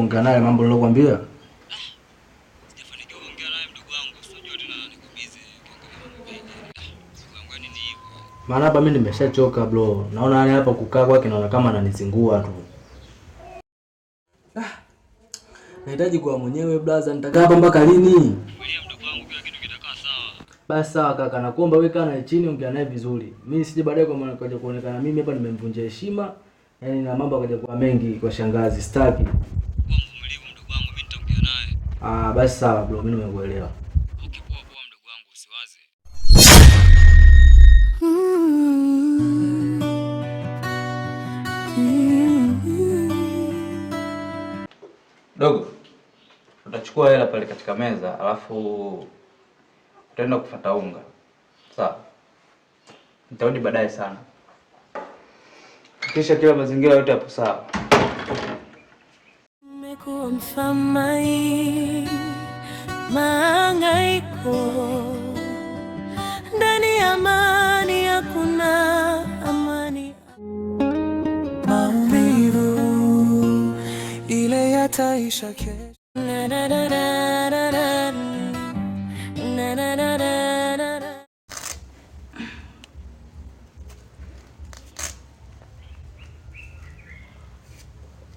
Kuongea naye mambo nilokuambia? Sijafanikiwa kuongea naye mdogo wangu, unajua tena niko busy ukiangalia mambo mengi. Mdogo wangu yani ni hivyo. Maana hapa mimi nimeshachoka bro. Naona yani hapa kukaa kwake naona kama ananizingua tu. Nahitaji kuwa mwenyewe brother, nitakaa hapa mpaka lini? Vumilia mdogo wangu, kila kitu kitakaa sawa. Basi sawa kaka, nakuomba wewe kaa naye chini, ongea naye vizuri. Mimi sije baadaye kwa maana kaja kuonekana mimi hapa nimemvunja heshima, yaani na mambo akaja kuwa mengi kwa shangazi, sitaki. Kuwa mvumilivu mdogo wangu, mimi nitaongea naye. Ah, basi sawa bro, mimi nimekuelewa. Okay, poa poa mdogo wangu, usiwaze. Dogo, utachukua hela pale katika meza, alafu utaenda kufuata unga. Sawa. Nitarudi baadaye sana. Kisha kila mazingira yote yapo sawa. Nimekuwa mfamai mahangaiko ndani ya amani hakuna amani. Maumivu ile yataisha kesho. Na na na na na na. Na na na na na na.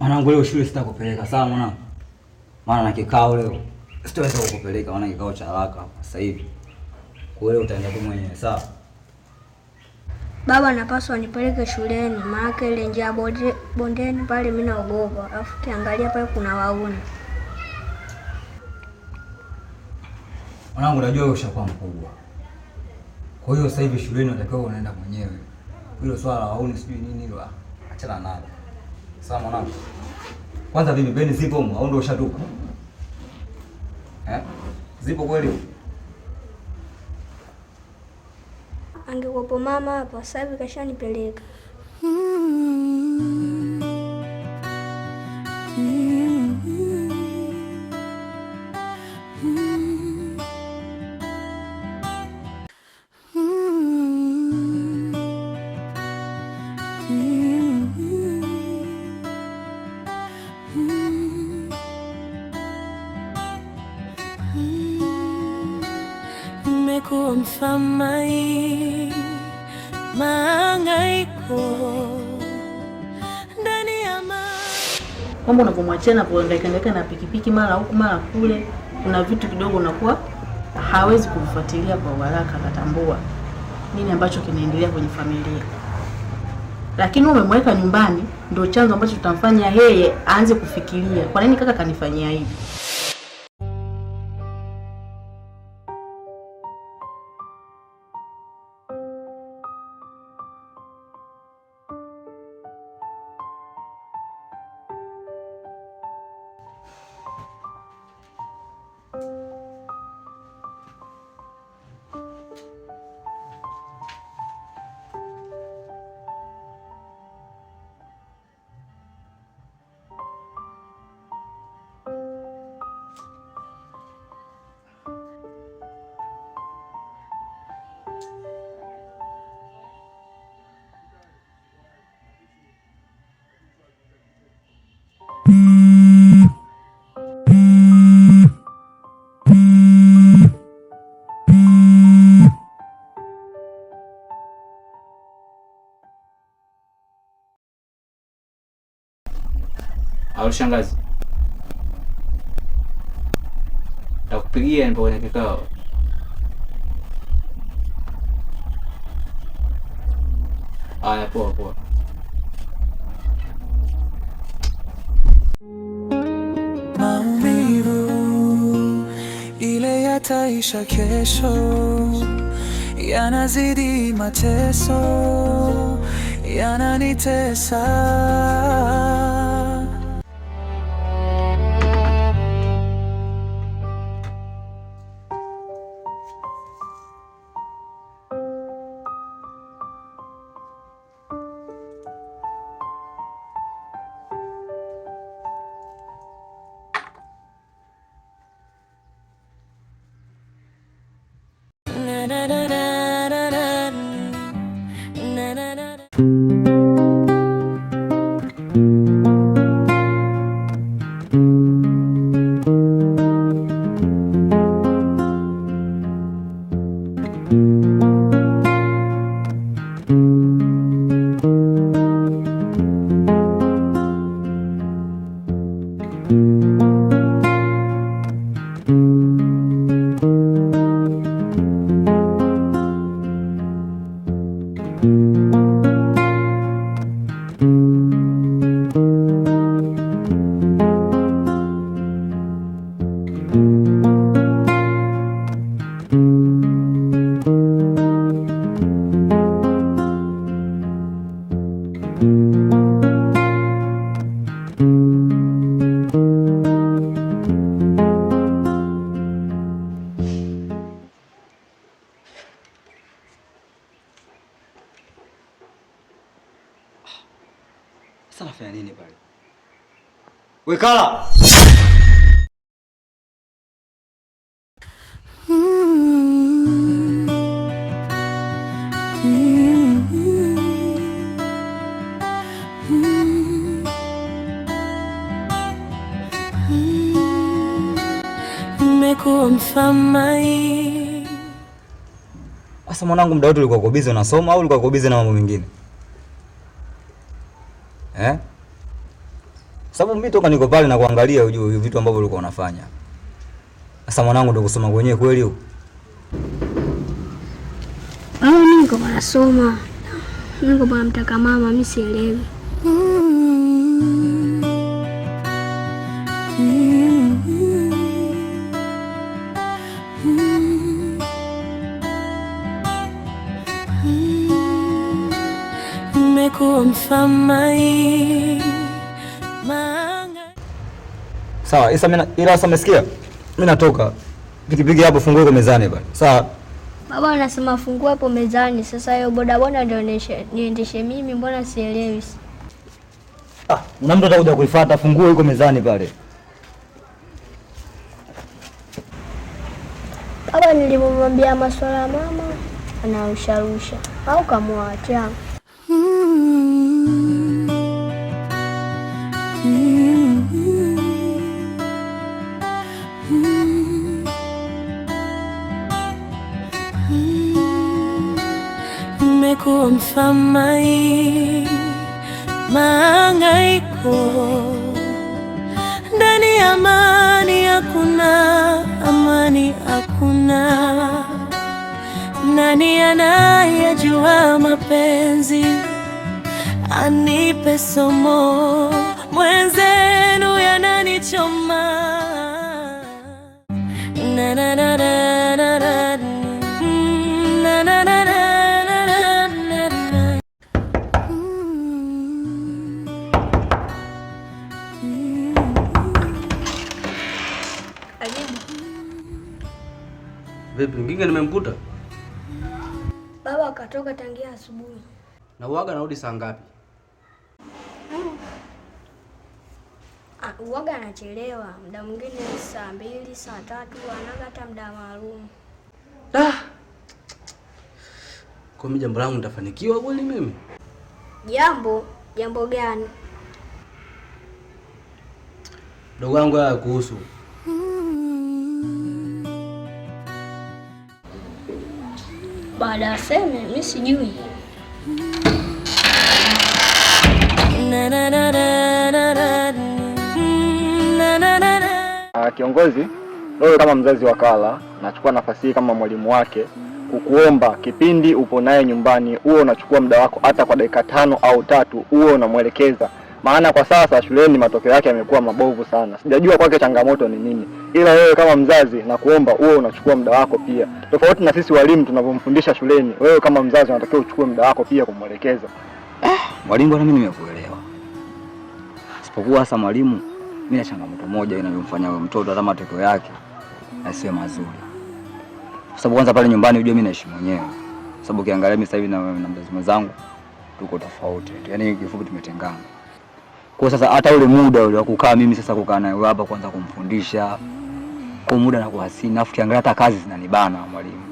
Mwanangu, leo shule sitakupeleka, sawa mwanangu? Maana na kikao leo. Sitaweza kukupeleka maana kikao cha haraka hapa sasa hivi. Kwa hiyo utaenda tu mwenyewe, sawa? Baba napaswa nipeleke shuleni, maana ile njia bondeni pale mimi naogopa. Alafu kiangalia pale kuna wauni. Mwanangu, najua wewe ushakuwa mkubwa. Kwa hiyo sasa hivi shuleni unatakiwa unaenda mwenyewe. Hilo swala la wauni sijui nini hilo, achana nalo. Sawa mwanangu? Kwanza vipi peni zipo humo au ndio ushatupa? Eh? Zipo kweli? Angekuwepo mama hapa sasa hivi kashanipeleka. Nimekuwa mfamai mahangaiko ndani ya Kwamba unavyomwachia na kuhangaika hangaika na pikipiki mara huku mara kule, kuna vitu kidogo unakuwa hawezi kuvifuatilia kwa uharaka akatambua nini ambacho kinaendelea kwenye familia. Lakini umemweka nyumbani, ndio chanzo ambacho tutamfanya yeye aanze kufikiria, kwa nini kaka kanifanyia hivi? Au shangazi. Nakupigia nipo kwenye kikao. Haya, poa poa. Maumivu ile yataisha kesho, yanazidi mateso, yananitesa. Na na na na na na na na. Sasa nafanya nini pale? Wekala. Nimekuwa mfamai. Sasa mwanangu, muda wote ulikuwa uko busy unasoma au ulikuwa uko busy na mambo mengine? Eh? Sababu mimi toka niko pale na kuangalia ujue vitu ambavyo ulikuwa unafanya. Sasa mwanangu, ndio kusoma kwenyewe kweli huko? Mimi niko nasoma. Niko mtaka mama, mimi sielewi. Nimekuwa mfamai. Manga. Sawa, Isa mimi ila sasa umesikia? Mimi natoka. Pikipiki hapo funguo iko mezani bana. Sawa. Baba anasema funguo hapo mezani. Sasa hiyo bodaboda ndio niendeshe mimi, mbona sielewi? Ah, una mtu atakuja kuifuata, funguo iko mezani pale. Baba nilimwambia maswala ya mama anarusharusha au kamwacha. Nimekuwa mfamai, mahangaiko ndani ya amani hakuna, amani hakuna. Nani anayejua mapenzi anipe somo, mwenzenu yananichoma. Na na na na na na na na na na na na. Vipi, Nginge nimemkuta? Baba akatoka tangia asubuhi. Na uaga narudi saa ngapi? Uwaga anachelewa, muda mwingine saa 2, saa 3, anaga hata muda maalum. Kwa mimi jambo langu nitafanikiwa kweli mimi? Jambo? Jambo gani? Dogo wangu haya kuhusu. Baada aseme mimi sijui. Na na na na na na na na na na. Kiongozi, wewe kama mzazi wa Kala, nachukua nafasi hii kama mwalimu wake kukuomba kipindi upo naye nyumbani uwe unachukua muda wako hata kwa dakika 5 au 3 uwe unamwelekeza. Maana kwa sasa shuleni matokeo yake yamekuwa mabovu sana. Sijajua kwake changamoto ni nini. Ila wewe kama mzazi nakuomba uwe unachukua muda wako pia. Tofauti na sisi walimu tunavyomfundisha shuleni, wewe kama mzazi unatakiwa uchukue muda wako pia kumwelekeza. Mwalimu, bwana mimi nimekuelewa. Isipokuwa sasa mwalimu, mimi na changamoto moja inayomfanya huyo mtoto hata matokeo yake yasiwe mazuri. Kwa sababu kwanza pale nyumbani unajua mimi naishi mwenyewe. Kwa sababu ukiangalia mimi sasa hivi na mzazi mwenzangu tuko tofauti. Yaani kifupi tumetengana. Kwa sasa hata ule muda ule wa kukaa mimi sasa kukaa naye hapa kwanza kumfundisha kwa muda na kuhasini, afu kiangalia hata kazi zinanibana mwalimu.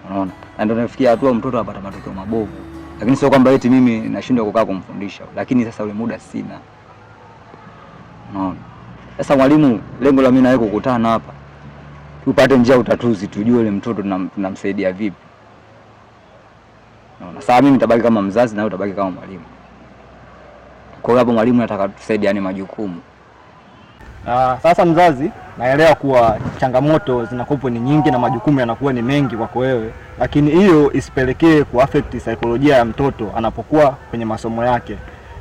Unaona? Na ndio nafikia hatua mtoto apata matokeo mabovu. Lakini sio kwamba eti mimi nashindwa kukaa kumfundisha, lakini sasa ule muda sina. Unaona? Sasa mwalimu, lengo la mimi na wewe kukutana hapa tupate njia ya utatuzi, tujue yule mtoto tunamsaidia vipi. Unaona? Sasa mimi nitabaki kama mzazi na wewe utabaki kama mwalimu. Kwa hiyo hapo mwalimu nataka tusaidiane majukumu. Sasa mzazi, naelewa kuwa changamoto zinakuwa ni nyingi na majukumu yanakuwa ni mengi kwako wewe, lakini hiyo isipelekee kuaffect saikolojia ya mtoto anapokuwa kwenye masomo yake.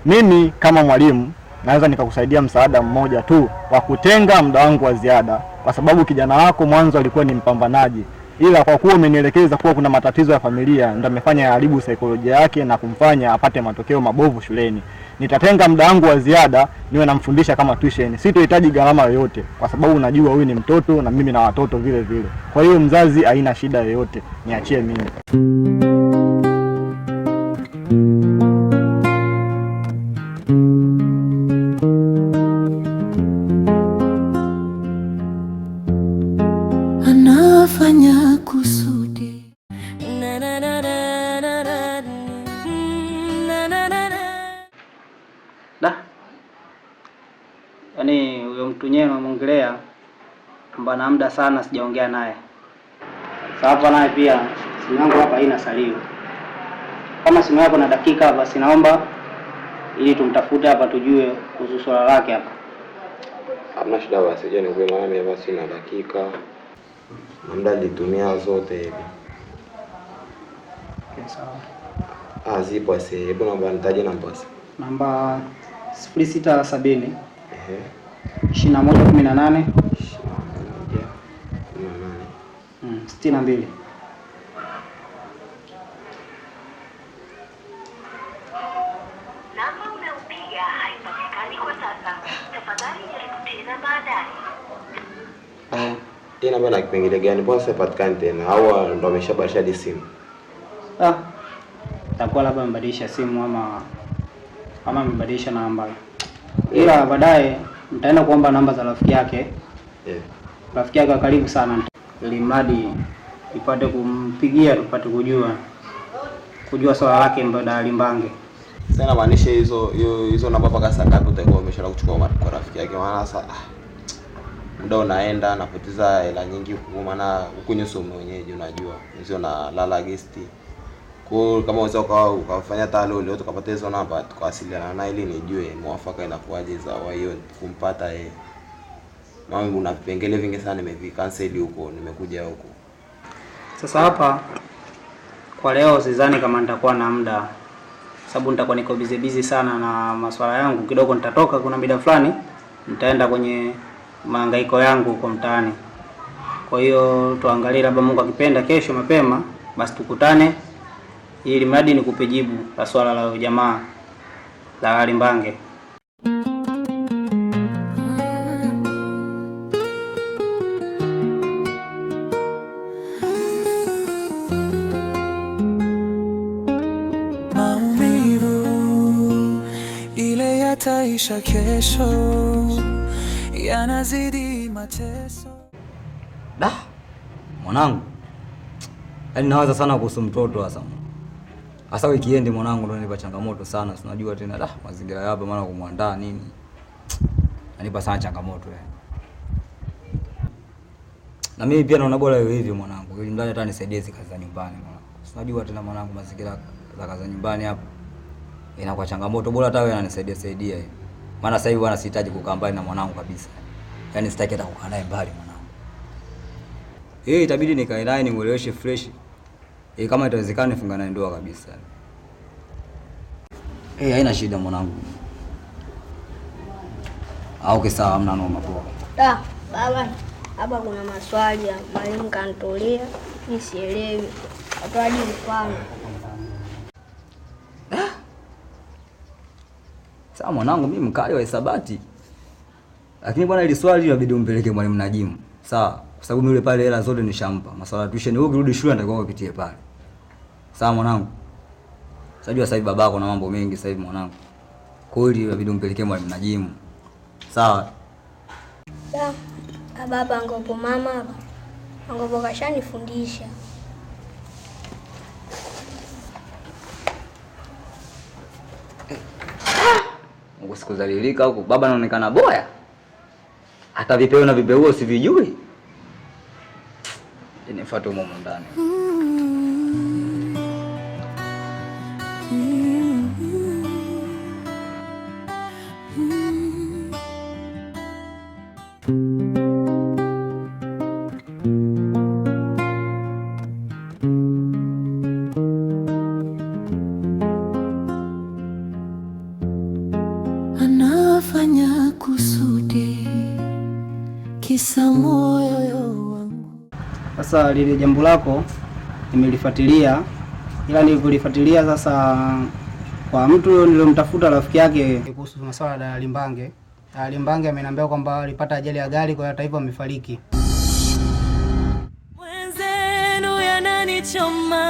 Mimi kama mwalimu naweza nikakusaidia msaada mmoja tu wa kutenga muda wangu wa ziada, kwa sababu kijana wako mwanzo alikuwa ni mpambanaji, ila kwa kuwa umenielekeza kuwa kuna matatizo ya familia ndio amefanya yaharibu saikolojia yake na kumfanya apate matokeo mabovu shuleni. Nitatenga muda wangu wa ziada niwe namfundisha kama tuition. Sitohitaji gharama yoyote kwa sababu najua huyu ni mtoto na mimi na watoto vile vile. Kwa hiyo mzazi, haina shida yoyote, niachie mimi. Anafanya kusudi. Na na na na na na na na na na. Da, yaani huyo mtu nyewe unamwongelea kwamba na muda sana sijaongea naye. Sasa hapa naye pia simu yangu hapa haina salio. Kama simu yako na dakika, basi naomba ili tumtafute hapa tujue kuhusu swala lake hapa. Hamna shida basi, je, nikuwe maana mimi hapa sina dakika na muda nilitumia zote hivi. Okay, sawa. Ah, zipo asi. Hebu naomba nitaje namba asi. Namba 0670 Ehe. 21 18 18. 62. Namba unayopiga haipatikani kwa sasa. Tafadhali jaribu tena baadaye. Hii namba na kipengele gani? Mbona sasa haipatikani tena? Au ndo ameshabadilisha hadi simu? Ah, takuwa labda amebadilisha simu ama amebadilisha namba, ila baadaye nitaenda kuomba namba za rafiki yake, rafiki yake wa karibu sana, ili mradi ipate kumpigia tupate kujua swala lake Mbadali Mbange. Sasa inamaanisha hizo namba mpaka saa ngapi utakuwa umeshaenda kuchukua kwa rafiki yake? Maana sasa muda unaenda, napoteza hela nyingi huku, maana huku nyuso mwenyeji unajua sio na lala guest. Kwa hiyo kama unaweza ukafanya hata leo leo tukapata hizo namba tukawasiliana naye ili nijue mwafaka inakuwaje za wa hiyo kumpata yeye. Maana kuna vipengele vingi sana nimevikanseli huko, nimekuja huko. Sasa hapa kwa leo sidhani kama nitakuwa na muda, sababu nitakuwa niko busy busy sana na masuala yangu kidogo. Nitatoka kuna muda fulani nitaenda kwenye mahangaiko yangu huko mtaani. Kwa hiyo tuangalie, labda Mungu akipenda, kesho mapema basi tukutane, ili mradi nikupe jibu la swala la huyo jamaa la Ali Mbange. Maumivu ile yataisha kesho, yanazidi mateso. Da, mwanangu, yaani nawaza sana kuhusu mtoto hasa. Hasa weekend mwanangu ndo nipa changamoto sana, si unajua tena da mazingira yapo, maana kumwandaa nini. Nanipa sana changamoto yani. Na mimi pia naona bora iwe hivyo mwanangu, ili mradi hata nisaidie hizi kazi za nyumbani mwanangu. Si unajua tena mwanangu mazingira za kazi za nyumbani hapa inakuwa changamoto, bora hata wewe ananisaidia saidia hivi. Maana sasa hivi bwana sihitaji kukaa mbali na mwanangu kabisa. Yaani sitaki hata kukaa naye mbali mwanangu. Itabidi nikae naye nimueleweshe fresh. Kama itawezekana nifunga naye ndoa kabisa. Haina shida mwanangu. Okay sawa, hamna noma, poa. Da, baba, hapa kuna maswali ya mwalimu kanitolea, mimi sielewi. Atoaje mfano? Sawa mwanangu, mimi mkali wa hisabati. Lakini bwana ile swali inabidi umpeleke mwalimu Najimu. Sawa, kwa sababu mimi yule pale hela zote nishampa. Masuala ya tuition wewe ukirudi shule natakiwa upitie pale. Sawa mwanangu. Unajua sasa hivi babako na mambo mengi sasa hivi mwanangu. Kwa hiyo inabidi umpelekee mwalimu Najimu. Sawa. Da, baba ngopo mama hapa. Ngopo kashanifundisha. Mungu sikuzalilika huko. Baba anaonekana boya. Hata vipeo na vipeuo sivijui. Nifuate humo ndani. Anafanya kusudi kisa moyo wangu. Sasa lile jambo lako nimelifuatilia, ila nilivyolifuatilia sasa kwa mtu niliyomtafuta rafiki yake kuhusu masuala ya Dalali Mbange. Dalali Mbange ameniambia kwamba alipata ajali ya gari, kwa hiyo hata hivyo amefariki. Mwenzenu yananichoma,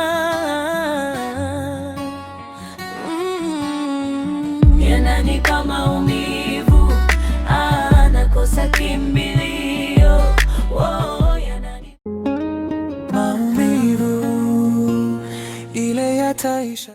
yananipa maumivu, ah, nakosa kimbilio. Oh, yanani Maumivu ile yataisha.